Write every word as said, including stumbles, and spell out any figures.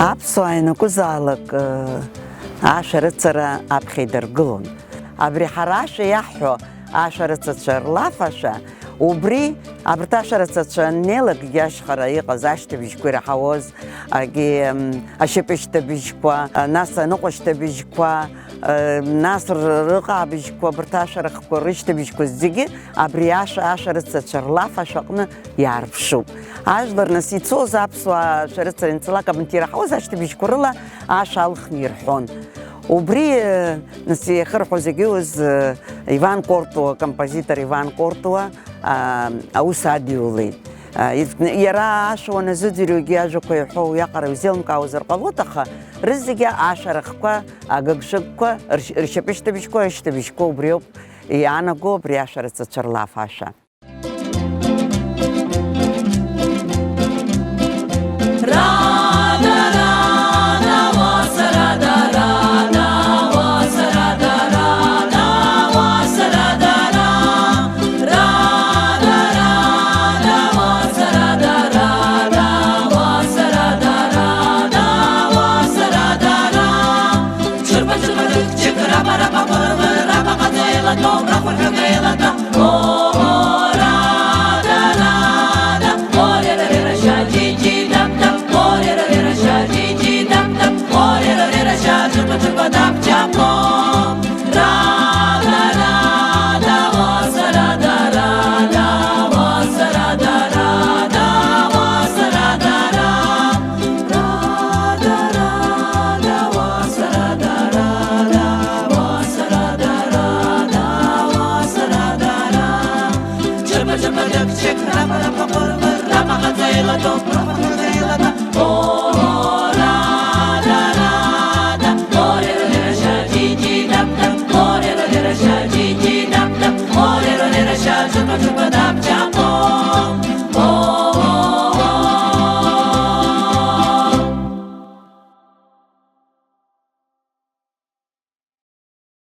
Аԥсуаа ианакәызаалак, э, ашәарыцара аԥхьа идыргылон. Абри ҳара ашәа иаҳҳәо ашәарыцацәа рлафашәа, убри абарҭ ашәарыцацәа аннеилакгьы ашьхара иҟаз ашьҭыбжьқәа ираҳауаз, агьи, м, ашьапышьҭыбжьқәа, а, нас аныҟәашьҭыбжьқәа, а, нас р-, рыҟаабыжьқәа, абарҭ ашәарахқәа рышьҭыбжьқәа зегьы абри ашәа, ашәарыцацәа рлафашәа аҟны иаарԥшуп. Ажәлар нас ицоз аԥсуаа шәарыцара инцалак абанҭ ираҳауаз ашьҭыбжьқәа рыла ашәа алхны ирҳәон. Убри, э, нас иахырҳәо зегьы уз, э, Иван Кортуа, композитор Иван Кортуа, а, аус адиулеит. А, ит-, иара ашәа уаназыӡырҩуагьы ажәақәа иҳәо уиаҟара иузеилымкаауазар ҟалоит, аха рызегьы ашәарахқәа, агыгшәыгқәа, рш-, ршьапышьҭыбжьқәа, рышьҭыбжьқәа убриоуп иаанаго абри ашәарыцацәа рлафашәа.